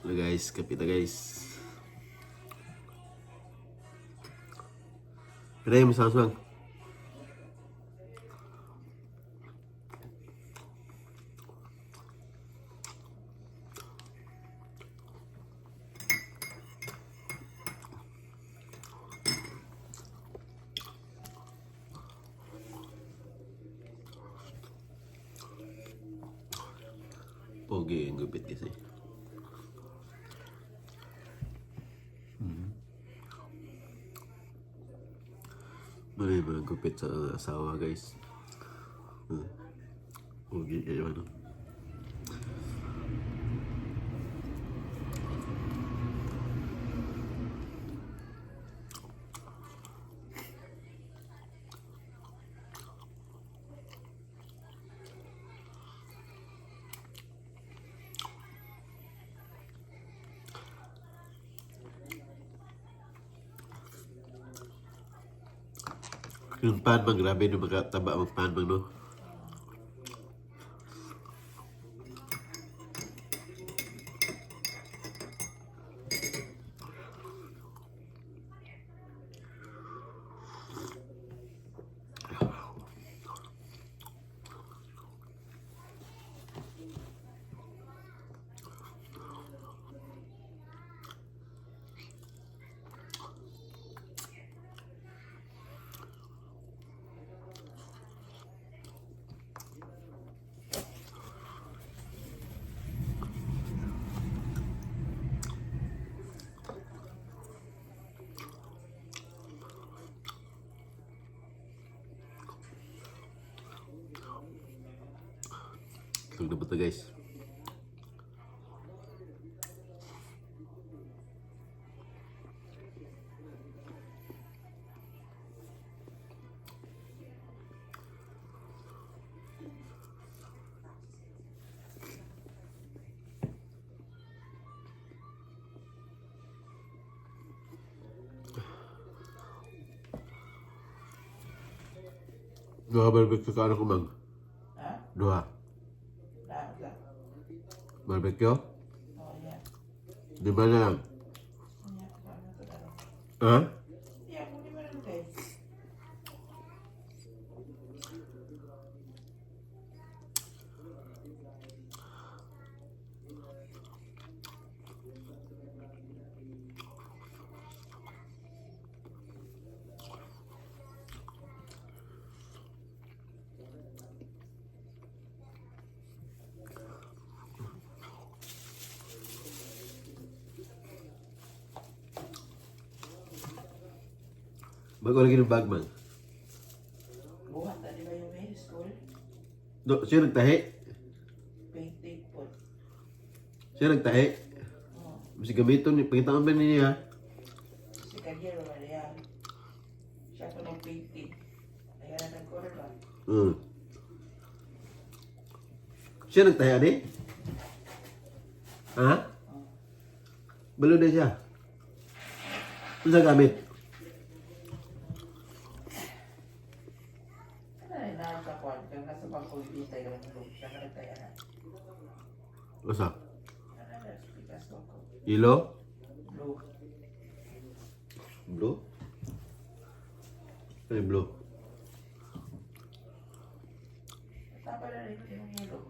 Hello guys, kape ta, guys. Pwede mo sa bang? Pogi yung gupit kasi. Ano yung mga gupit sa asawa, guys? Pogi kayo, ano? Yung pan bang, grabe no, makataba ang pan bang, no? Itlog na buto, guys. Duha barbecue ka ano kumang? Ha? Duha. Lahat lang. Barbecue? Oh, yeah. Di ba na lang? Yeah, ano to daw? Ha? Yeah, kung di ba lang tayo. Bago lagi ng bag man. Buhat na di ba yung mail school? Do, siya nagtahi? Painting po. Siya nagtahi? Oh, Mas gamiton ni pangitaan ba niya? Si Kanyero ba niya? Siya po nag-painting. Ayan na nag-color ba? Siya nagtahi ani? Ha? Oh. Balo na siya. Ano sa gamit? Ano na yung sa kwan? Kaya nasa bangko yung tayo ng room. Siya ka nagtaya na. Asa? Ano na, pikas bangko. Ilo? Blue. Blue? Ano yung blue? Tama na rin yung yellow.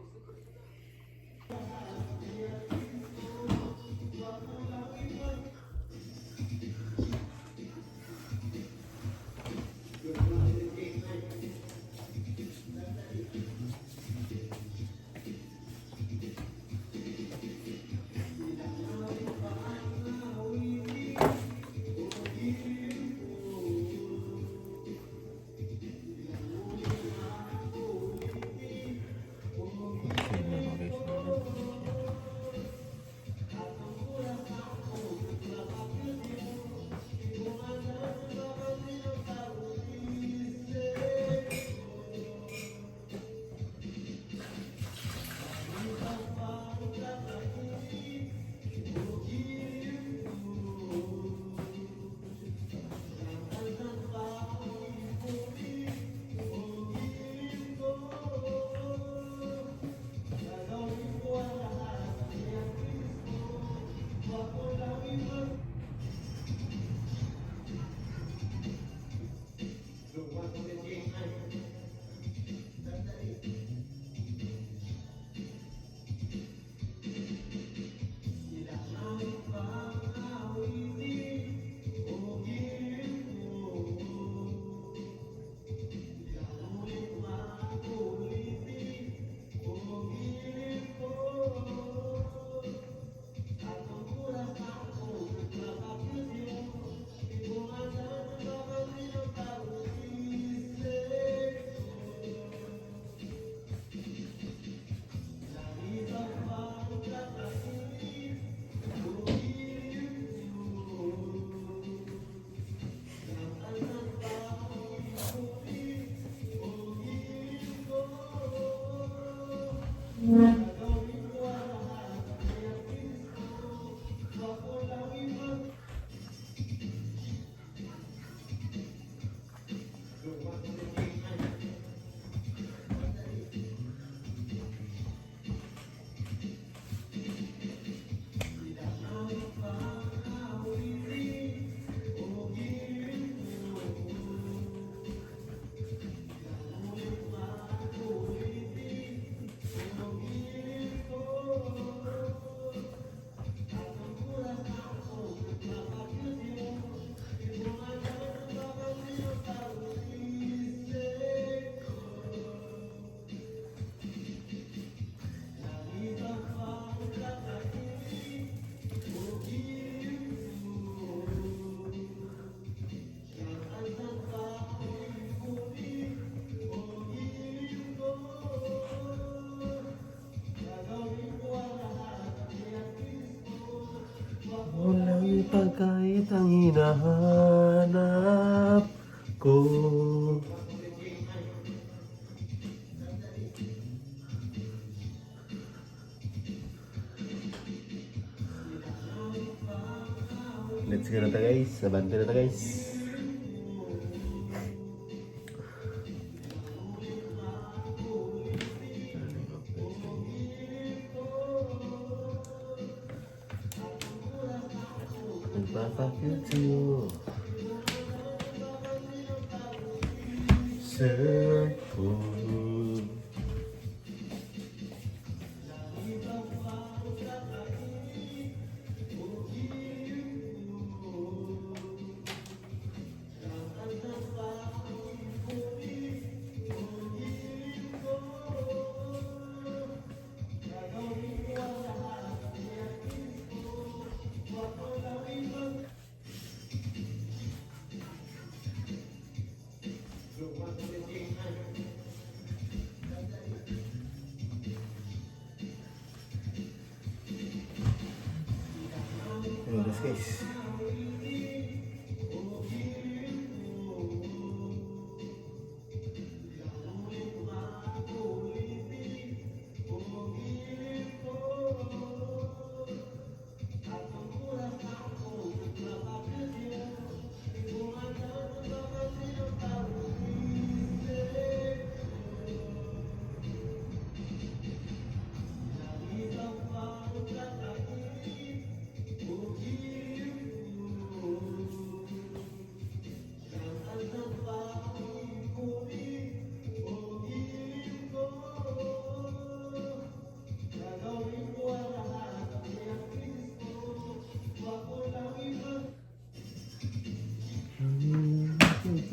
Walang ipagkait ang hinahanap ko. Let's go na ta, guys. Abante na ta, guys. Nagpapakit sa'yo. Circle. Ayun, guys.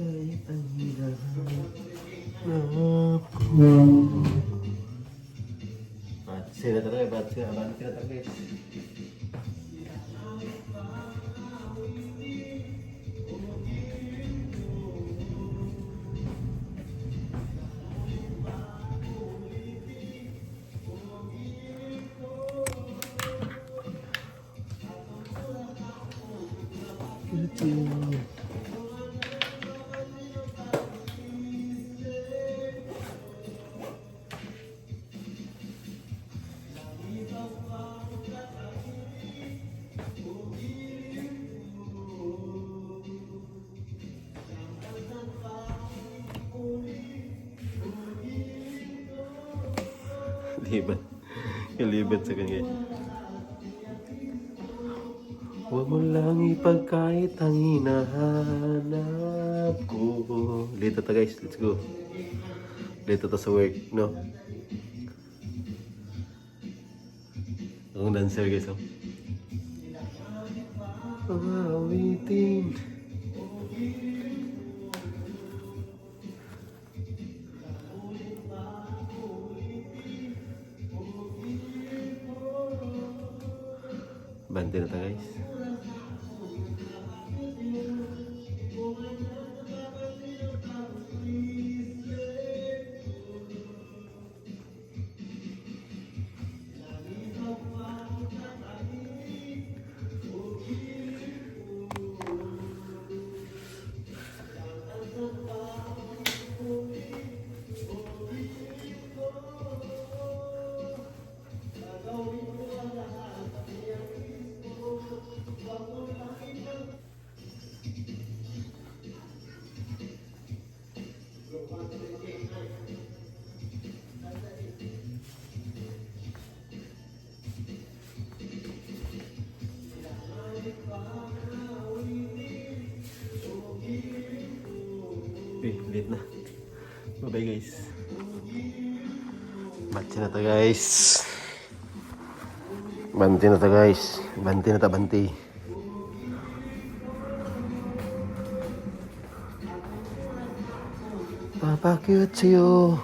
Kahit ang hinahanap ko. Batse na talaga, batse. Abante na talaga, guys. Cute. Libat. Kalibat sa kanya. Huwag mo lang ipagkait ang hinahanap ko. Late ta, guys, let's go. Late ta sa work, no? Akong dancer, guys, oh. Awitin. Bante na ta, guys. Uy, late na. Bye-bye, guys. Bante na ta, guys. Bante na ta, guys. Bante na ta, bante. Papakute sa'yo.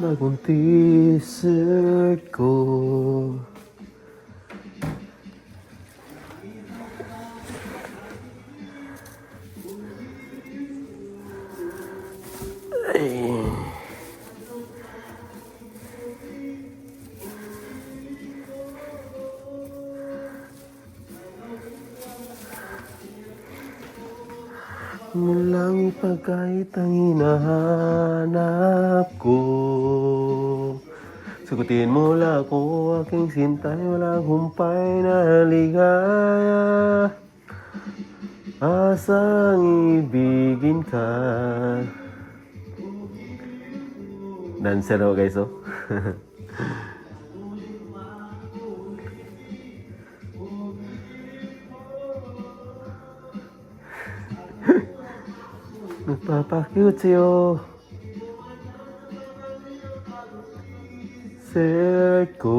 Bagong t-shirt ko. Ay. Mo lang ipagkait ang hinahanap ko. Sagutin mo lang ako, aking sintay, walang humpay na ligaya. Asang ibigin ka. Dancer ako, guys, oh. Nagpapa-cute sa'yo. Sir ko.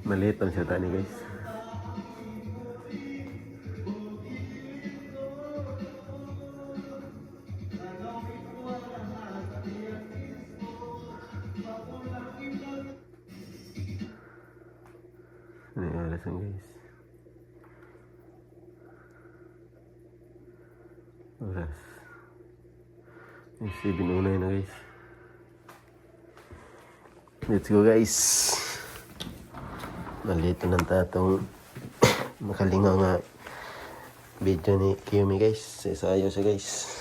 Maliit ang syota ni, guys. Ano yung oras yan, guys? Oras. Yung 7:09 na, guys. Let's go, guys. Nalito ng tatong makalingaw nga video ni Kiyomi, guys. Isayo siya, guys.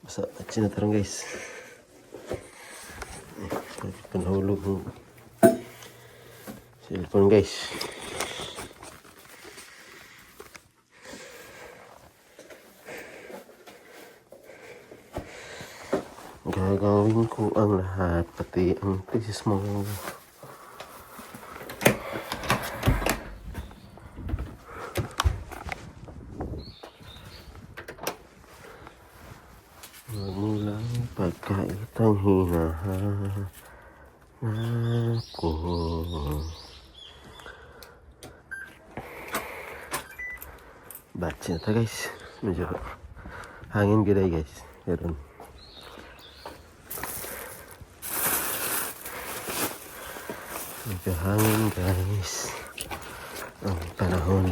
Basta at sinatarong, guys. Eh, bakit pa nahulog ang cellphone, guys? Gagawin ko ang lahat, pati ang thesis mo. Huwag mo lang pagkait ang hinahanap ko. Batch na ta, guys. Medyo hangin giday, guys. Meron. Medyo hangin, guys. Ang panahon.